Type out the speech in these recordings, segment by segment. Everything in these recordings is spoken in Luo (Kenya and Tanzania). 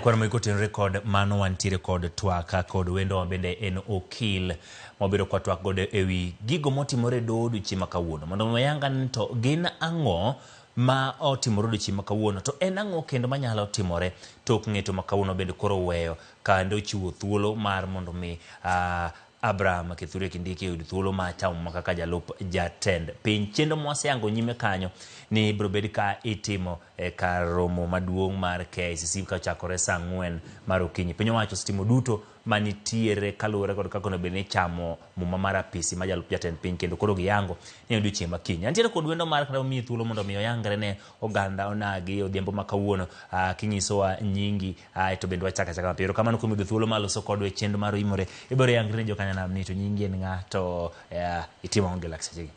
Kwano ma kotenore kod mano wantiere kod twak kod wendo ma bende en okil mwabedo kwa twak godo ewi gigo motimore e doho odiochieng' ma kawuono. Mondo mi wayang ane to gin ang'o ma otimore odiochieng' ma kawuono to en ang'o kendo manyalo timore tok ng'eto ma kawuono bende koro oweyo kendo ochiwo thuolo mar mondo mi Abraham Kithure Kindiki oyud thuolo mar chamo muma kaka jalup jatend piny. Chenro mwaseyango nyime kanyo ni ibiro bed ka itimo e kar romo maduong' mar KICC ka ochakore saa ang'wen mar okinyi. Piny owacho osetimo duto manitiere kaluwore kod kaka onego bed ni ichamo muma mar apisi mar jalup jatend piny kendo koro giyango ni odiochieng' ma kiny. Antiere kod wendo mar kata omiyi thuolo mondo mi oyangre ne oganda onagi odhiambo ma kawuono kinyisowa nyingi ae to bende wachako achaka mapiyo. Erokamano kuom yudo thuolo mar loso kodwa e chenro mar Oimore. Ibiro yangri ne jokanyanam ni to nyingi en ng'a to itimo ang'o gi laksechegi.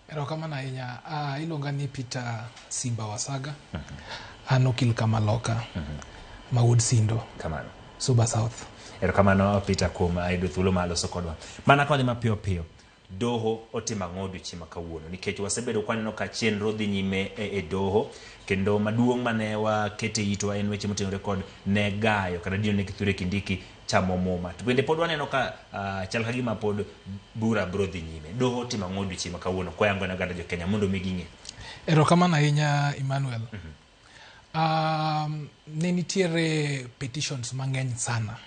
Erokamano ahinya. Iluonga ni Peter Simba Wasaga. An okil Kamaloka. Ma wuod Sindo. Kamano. Suba South. Erokamano Peter kuom yudo thuolo mar loso kodwa. Mana kodhi mapiyo piyo. Doho otimo ang'o odiochieng' ma kawuono? Nikech wasebedo kwaneno ka chenro dhi nyime e doho kendo maduong' mane wakete itwa en weche motenore kod ne gayo kata dino ne Kithure Kindiki chamo muma. To bende pod waneno ka chal ka gima pod bura biro dhi nyime. Doho otimo ang'o odiochieng' ma kawuono kwayango ne oganda jo Kenya mondo mi ging'e? Erokamano ahinya Emmanuel. Ne nitiere petitions mang'eny sana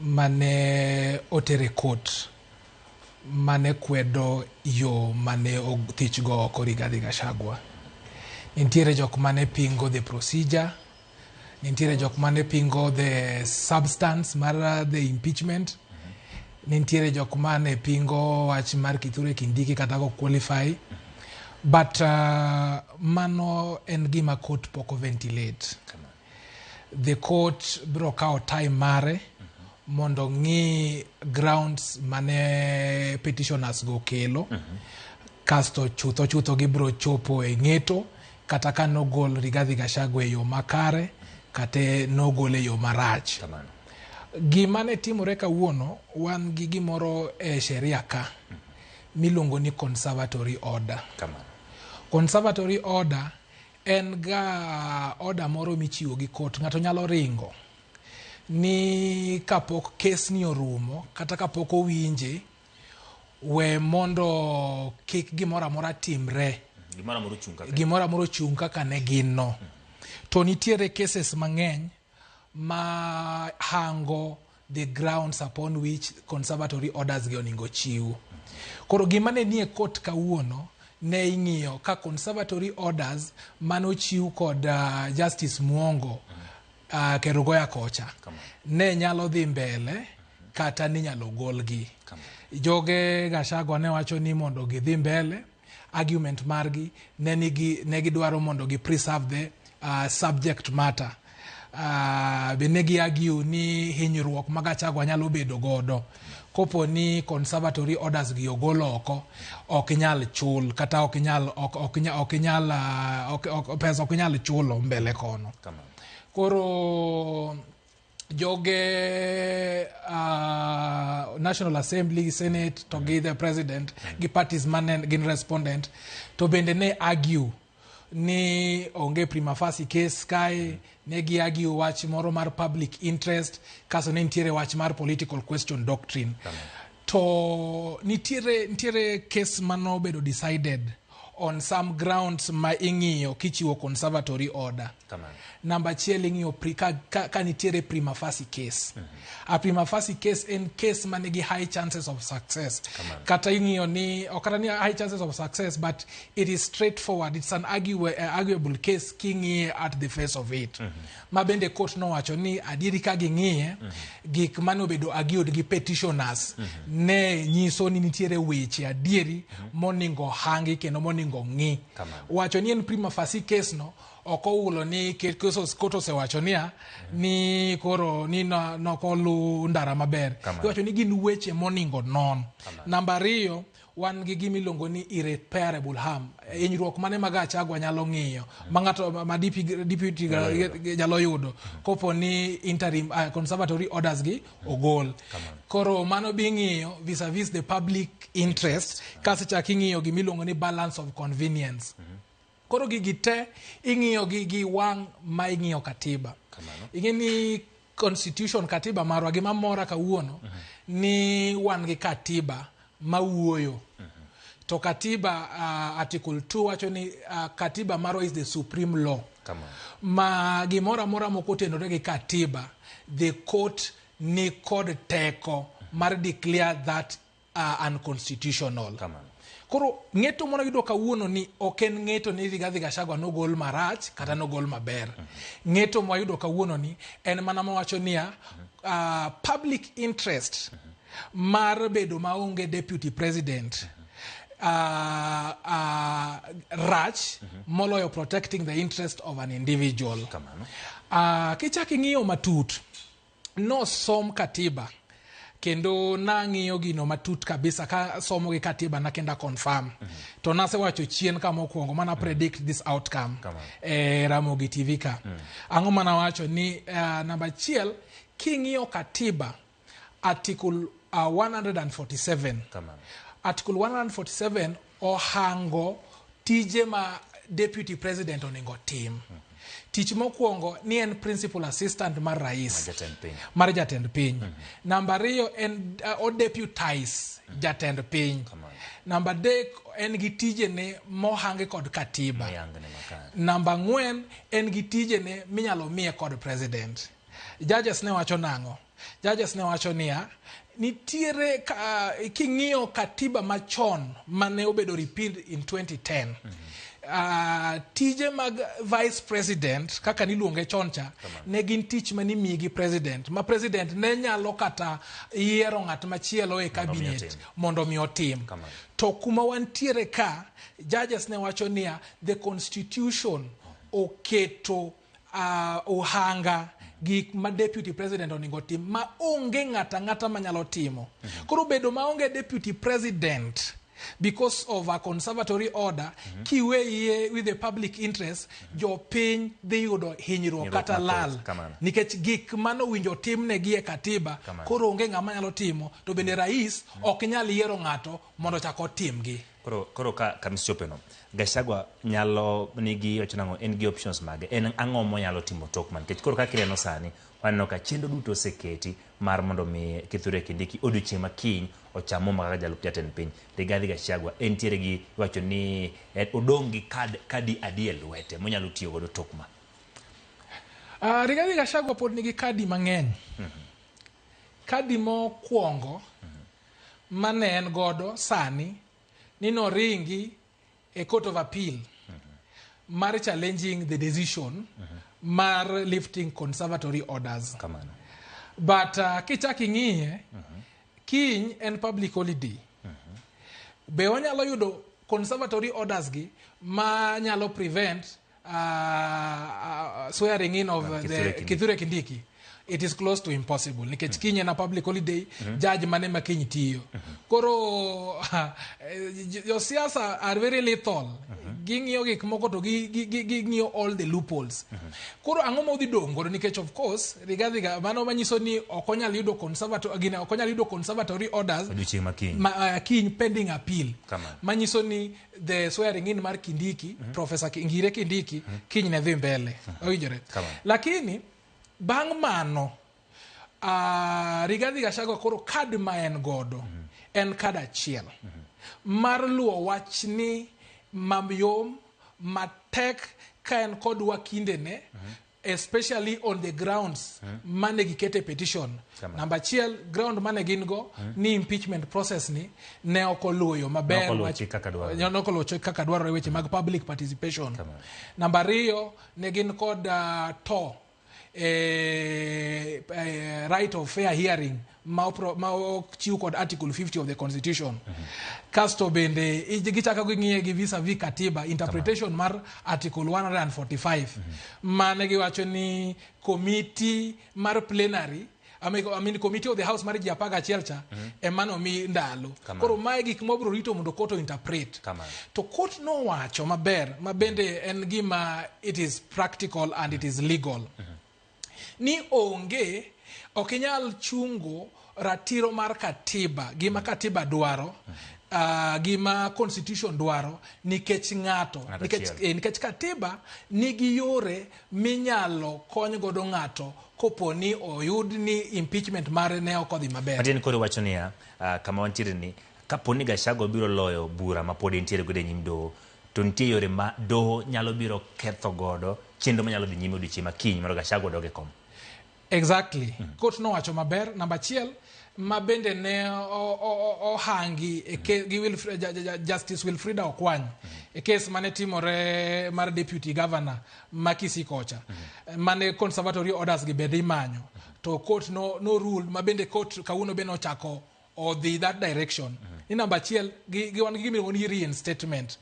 mane oter e court mane kwedo yo mane othichgo oko Rigathi Gachagua. Nitiere jok mane pingo the procedure, nitiere jok mane pingo the substance mar the impeachment, nitiere jok mane pingo wach mar Kithure Kindiki kata ko qualify. But mano en gima court pok ventilate. The court biro kawo time mare mondo ng'i grounds mane petitioners go kelo. Kasto chutho chutho gibiro chopo e ng'eto kata ka nogol Rigathi Gachagua e yo makare kata nogol e yo marach. Kamano. Gima ne timore kawuono wan gi gimoro e sheria ka miluongo ni conservatory order. Kamano. Conservatory order en ga order moro michiwo gi court. Ng'ato nyalo ringo ni kapok kes ni orumo kata kapok owinje we mondo kik gimoro amora timre. Gimoro amora ochung' kaka Gimoro amora ochung' kaka ne gin no. To nitiere cases mang'eny ma hango the grounds upon which conservatory orders gi oningo chiw. Koro gima ne nie court kawuono ne ing'iyo ka conservatory orders manochiw kod Justice Muongo Kerugoya kocha ne nyalo dhi mbele kata ninyalo golgi. Joge Gachagua ne wacho ni mondo gidhi mbele, argument margi ne nigi ne gidwaro mondo gi preserve the subject matter. Be ne gi argue ni hinyruok ma Gachagua nyalo bedo godo kopo ni conservatory orders gi ogol oko ok nyal chul kata ok nyal ok ok nyal ok nyal ok, ok, pesa ok nyal chulo mbele kono. Kamano. Koro joge National Assembly, Senate to gi the president gi parties mane gin respondent to bende ne argue ni onge prima facie case kae ne gi argue wach moro mar public interest kaso ne nitiere wach mar political question doctrine. To nitiere case manobedo decided on some grounds ma ing'iyo kichiwo conservatory order. Kamano. Namba achiel ing'iyo ka nitiere prima facie case. A prima facie case en case manigi high chances of success. Kamano. Kata ing'iyo ni, ok kata ni high chances of success, but it is straightforward. It's an arguable case king'iye at the face of it. Ma bende court nowacho ni adieri ka ging'iye, gik mane obedo argued gi petitioners ne nyiso ni nitiere weche adieri moningo hangi kendo moningo ng'i. Kamano. Wacho ni en prima facie case no ok oulo ni court osewacho niya ni koro ni nokolu ndara maber. Kamano. Iwacho ni gin weche moningo non. Namba ariyo, wan gi gima iluongo ni irreparable harm. Hinyruok mane ma Gachagua nyalo ng'iyo ma ng'ato ma DP, deputy nyalo yudo kopo ni interim conservatory orders gi ogol. Koro mano bi ng'iyo vis-a-vis the public interest, kasto chak ing'iyo gima iluongo ni balance of convenience. Koro gigi te ing'iyo gi gi wang' ma ing'iyo katiba. Kamano. Ing'e ni constitution, katiba marwa, gima mora kawuono ni wan gi katiba mawuoyo. To katiba, article 2 wacho ni katiba marwa is the supreme law. Kamano. Ma gimoro amora mokotenore gi katiba, the court ni kod teko mar declare that unconstitutional. Kamano. Koro ng'eto mwana yudo kawuono ni ok en ng'eto ni Rigathi Gachagua nogol marach kata nogol maber. Ng'eto mwayudo kawuono ni en mana mawacho niya, public interest mar bedo maonge deputy president rach moloyo protecting the interest of an individual. Kamano. Kichak ing'iyo matut, nosom katiba kendo nang'iyo gino matut kabisa ka somo gi katiba na kenda confirm. To nasewacho chien ka mokwongo mana predict this outcome. Kamano. E Ramogi TV ka. Ang'o mana wacho ni namba achiel, king'iyo katiba article 147. Kamano. Article 147 ohango tije ma deputy president onego tim. Tich mokwongo ni en principal assistant mar rais. Mar jatend piny. Mar jatend piny. Namba ariyo en o deputize jatend piny. Kamano. Namba adek en gi tijene mohangi kod katiba. Moyangne makare. Namba ang'wen en gi tijene minyalo miye kod president. Judges ne wacho nang'o? Judges ne wacho niya, nitiere ka, king'iyo katiba machon mane obedo repealed in 2010. Tije mag vice president kaka niluonge chon cha ne gin tich mane imiyi gi president, ma president ne nyalo kata yiero ng'at machielo e cabinet otim. Mondo mi otim. Kamano. To kuma wantiere ka, judges ne wacho niya, the constitution oketo ohanga gik ma deputy president onego tim ma onge ng'ata ang'ata manyalo timo. Koro bedo maonge deputy president because of a conservatory order, kiweye with the public interest, jopiny dhi yudo hinyruok Hinyruok kata mathoth, lal kamano. nikech gik manowinjo timnegi e katiba Kamano. koro onge ng'ama nyalo timo, to bende rais ok nyal yiero ng'ato mondo ochak otimgi. Koro ka kamichope no, Gachagua nyalo nigi wacho nang'o, en gi options mage, en ang'o monyalo timo tok man? Nikech koro kaka ineno sani, waneno ka chenro duto oseketi mar mondo mi Kithure Kindiki odiochieng' ma kiny ocham muma kaka jalup jatend piny. Rigathi Gachagua entiere gi iwacho ni odong' gi kadi adi e lwete monyalo tiyo godo tok ma? Rigathi Gachagua pod nigi kadi mang'eny. Kadi mokwongo mane en godo sani ni noringi e Court of Appeal mar challenging the decision mar lifting conservatory orders. Kamano. But kichak ing'iye, kiny en public holiday. Be onyalo yudo conservatory orders gi ma nyalo prevent swearing in of Kithure the Kindiki. Kithure Kindiki? It is close to impossible nikech kiny en a public holiday, judge mane ma kiny tiyo. Koro josiasa are very lethal. Ging'iyo gik moko to ging'iyo all the loopholes. Koro ang'o ma odhi dong' godo? Nikech of course Rigathi ga mano manyiso ni ok onyal yudo conservatory gina, ok onyal yudo conservatory orders odiochieng' ma kiny. Ma, kiny pending appeal. Kamano. Manyiso ni the swearing in mar Kindiki, Professor Ngire Kindiki, kiny ne dhi mbele. Owinjore. Kamano. Lakini bang' mano, Rigathi Gachagua koro kad ma en godo en kad achiel mar luwo wachni mayom matek ka en kod wakindene, especially on the grounds mane gikete petition. Kamano. Namba achiel, ground mane gin go ni impeachment process ni ne ok oluwo yo maber. Ne ok oluwo chik kaka dwarore. Ne ok oluwo chik kaka dwarore, weche mag public participation. Kamano. Namba ariyo, ne gin kod to right of fair hearing ma ochiw kod article 50 of the constitution. Kasto bende gichako ging'iye gi vis-a-vis katiba interpretation mar article 145 mane giwacho ni committee mar plenary, I mean committee of the house mar ji 11 cha ema nomi ndalo. Kamano. Koro mae gik mabiro rito mondo court o interpret. Kamano. To court nowacho maber ma bende en gima it is practical and it is legal ni onge, ok inyal chungo ratiro mar katiba, gima katiba dwaro. Gima constitution dwaro nikech ng'ato Ng'ato nikech, achiel. nikech katiba nigi yore minyalo kony godo ng'ato kopo ni oyud ni impeachment mare ne ok odhi maber. Matiende koro iwacho niya, kama wantiere ni, kapo ni Gachagua biro loyo bura ma pod entiere godo e nyim doho, to nitie yore ma doho nyalo biro ketho godo chenro manyalo dhi nyime odiochieng' ma kiny mondo Gachagua odog e kom. Exactly. Court nowacho maber. Namba achiel ma bende ne ohangi e gi Justice Wilfrida Okwany e kes mane timore mar deputy governor ma Kisii kocha mane conservatory orders gi bende imanyo to court no rule ma bende court kawuono bende ochako odhi that direction ni namba achiel gi wan gi gima iluongo ni reinstatement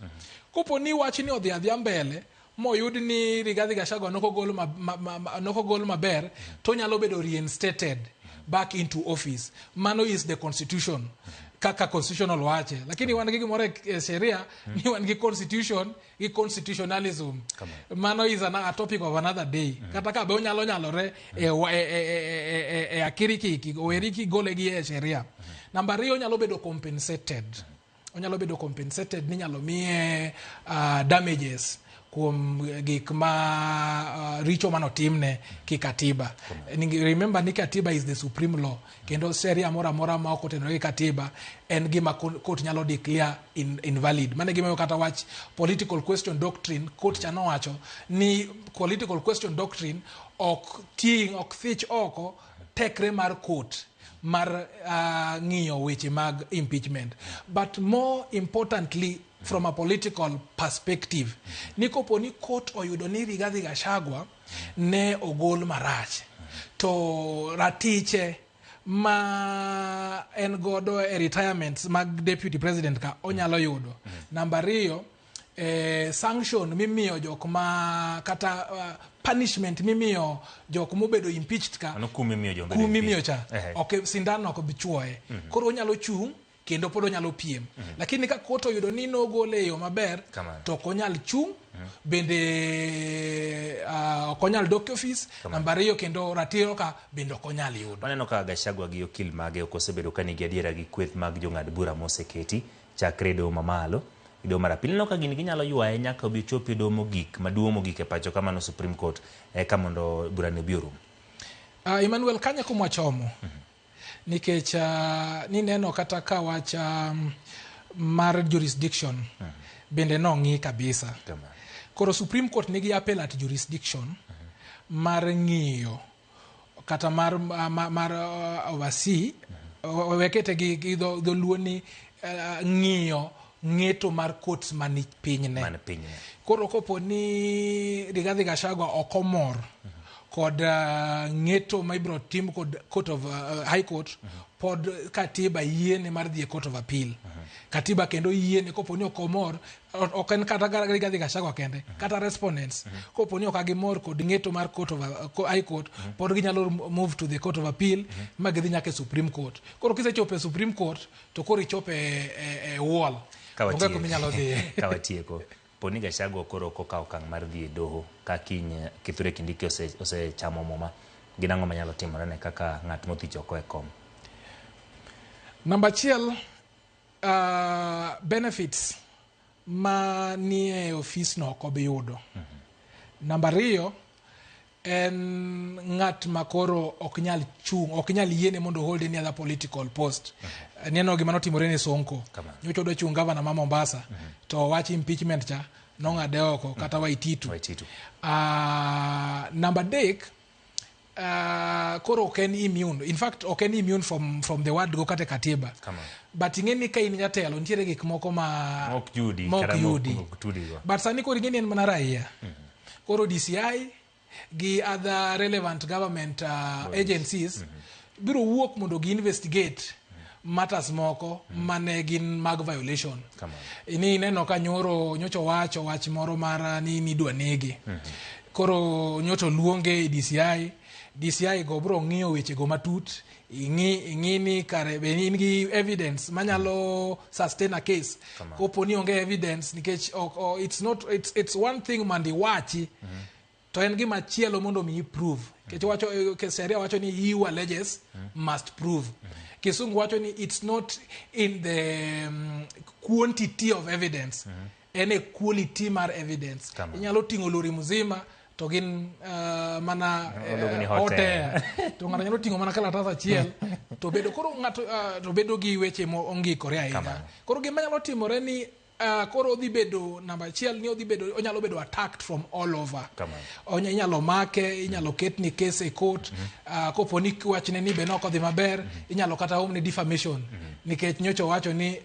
kopo ni wach ni odhi adhiya mbele moyud ni Rigathi Gachagua nokogol maber to onyalo bedo reinstated back into office. Mano is the constitution kaka constitutional wache, lakini wan gi gimoro e sheria ni wan gi constitution gi constitutionalism. Mano is a topic of another day. Kata ka be onyalo nyalore e akirikiki oweri kigole gi e sheria. Namba ariyo, onyalo bedo compensated, onyalo bedo compensated ni inyalo miye damages kuom gik ma richo manotimne ki katiba. Remember ni katiba is the supreme law kendo sheria moro amora ma ok otenore gi katiba en gima court nyalo declare invalid. Mano e gima kata wach political question doctrine, court cha nowacho ni political question doctrine ok ting' ok thich oko tekre mar court mar ng'iyo weche mag impeachment. But more importantly, from a political perspective, ni kopo ni court oyudo ni Rigathi Gachagua ne ogol marach to ratiche ma en godo e retirement mag deputy president ka onyalo yudo. Namba ariyo, sanction mimiyo jok ma kata punishment mimiyo jok mobedo impeached ka. Mano kum mimiyo joma bedo kum mimiyo impeached. Cha ok sindan ok bi chuoye, koro onyalo chung' kendo pod onyalo piem, lakini ka court oyudo ni nogole e yo maber Kamano. to ok onyal chung' bende, ok onyal dok e ofis. Namba ariyo, kendo ratiro ka bende ok onyal yudo. Waneno ka Gachagua gi okil mage ok osebedo ka nigi adiera gi kweth mag jong'ad bura moseketi chakre e doho mamalo e doho mar apil. Ineno ka gini ginyalo ywaye nyaka obi ochop e doho mogik maduong' mogik e pacho ka mano Supreme Court eka mondo burani obi orum. Emmanuel, kanye kuma wachomo nikech nineno kata ka wach mar jurisdiction bende nong'i kabisa. Kamano. Koro Supreme Court nigi appellate jurisdiction mar ng'iyo kata mar oversee, wekete gi dholuo ni ng'iyo ng'eto mar courts mani pinyne. Man pinyne. Koro kopo ni Rigathi Gachagua ok omor kod ng'eto ma ibiro tim kod court of high court, pod katiba yiene mar dhi e Court of Appeal. Katiba kendo yiene kopo ni ok omor, ok en kata Rigathi Gachagua kende, kata respondents kopo ni ok gimor kod ng'eto mar court of high court, pod ginyalo move to the Court of Appeal ma gidhi nyaka e Supreme Court. Koro kisechopo e Supreme Court to koro ichopo e wall. Ka onge watieko. kuma inyalo dhiye. Ka watieko, po ni Gachagua koro ok okawo okang' mar dhi e doho ka kiny Kithure Kindiki osechamo muma, gin ang'o manyalo timore ne kaka ng'at mothich oko e kom? Namba achiel, benefits ma nie ofis no ok obi yudo. Namba ariyo, en ng'at ma koro ok nyal chung', ok nyal yiene mondo hold any other political post. Neno gima notimore ne Sonko. Kamano. Nyocha odwa chung' gavana ma Mombasa, to wach impeachment cha nong'ade oko kata Waititu. Waititu. Namba adek, koro ok en immune. In fact, ok en immune from the word go kata e katiba. Kamano. But ing'e ni ka in jatelo, nitiere gik moko ma Ok yudi, ma ok kata ma yudi. ok tudigo. But sani koro ing'e ni en mana raia. Koro DCI gi other relevant government agencies biro wuok mondo gi investigate matters moko mane gin mag violation. Kamano. Ni ineno ka nyoro nyocha owacho wach moro mar ni nidwa nege. Koro nyocha oluonge e DCI. DCI go biro ng'iyo weche go matut, ing'i ni kare be in gi evidence manyalo sustain a case. Kamano. Kopo ni onge evidence nikech ok, it's not it's one thing mondo iwachi. To en gima chielo mondo mi prove. Nikech wacho eh, sheria wacho ni he who alleges must prove. Kisungu wacho ni it's not in the quantity of evidence. En e quality mar evidence. Kamano. Inyalo ting'o lori mzima to gin mana Oluongo ni eh, hot hot air. air. To ng'ato nyalo ting'o mana kalatas achiel to bedo koro ng'ato to bedo gi weche mongikore ahinya. Kamano. Koro gima nyalo timore ni koro odhi bedo namba achiel ni odhi bedo onyalo bedo attacked from all over. Kamano. Inyalo make, inyalo ketne case e court, kopo ni wachne ni be ne ok odhi maber, inyalo kata omne defamation. Nikech nyocha owacho ni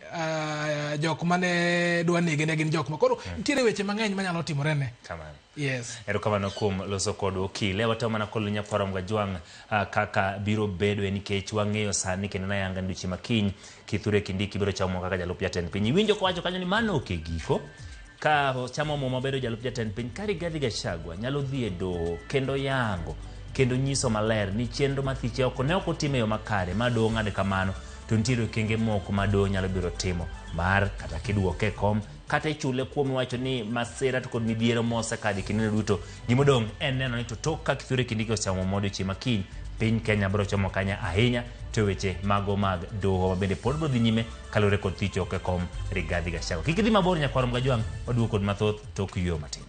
jok mane dwa nege ne gin jok ma. Koro nitiere weche mang'eny manyalo timore ne. Kamano. Yes. Erokamano kuom loso kod okile. Watemo mana kolo nyakwar Mgajwang' kaka biro bedo nikech wang'eyo sani kendo nayanga ni odiochieng' makiny Kithure Kindiki biro chamo kaka jalup jatend piny. Iwinjo kowacho kanyo ni mano ok e giko. Ka chamo muma bedo jalup jatend piny, ka Rigathi Gachagua nyalo dhi e doho kendo yango kendo nyiso maler ni chenro ma thiche oko ne ok otim e yo makare ma doho ng'ad kamano, to nitiere okenge moko ma doho nyalo biro timo mar kata kiduoke e kom kata ichule kuom wacho ni masira to kod midhiero mosekadho e kindeno duto. Gimodong' en neno ni to tok ka Kithure Kindiki osechamo muma odiochieng' ma kiny, piny Kenya biro chomo kanya ahinya to weche mago mag doho ma bende pod biro dhi nyime kaluwore kod thich oko e kom Rigathi Gachagua. Kik idhi mabor nyakwar Mgajwang', waduogo kod mathoth tok yueyo matin.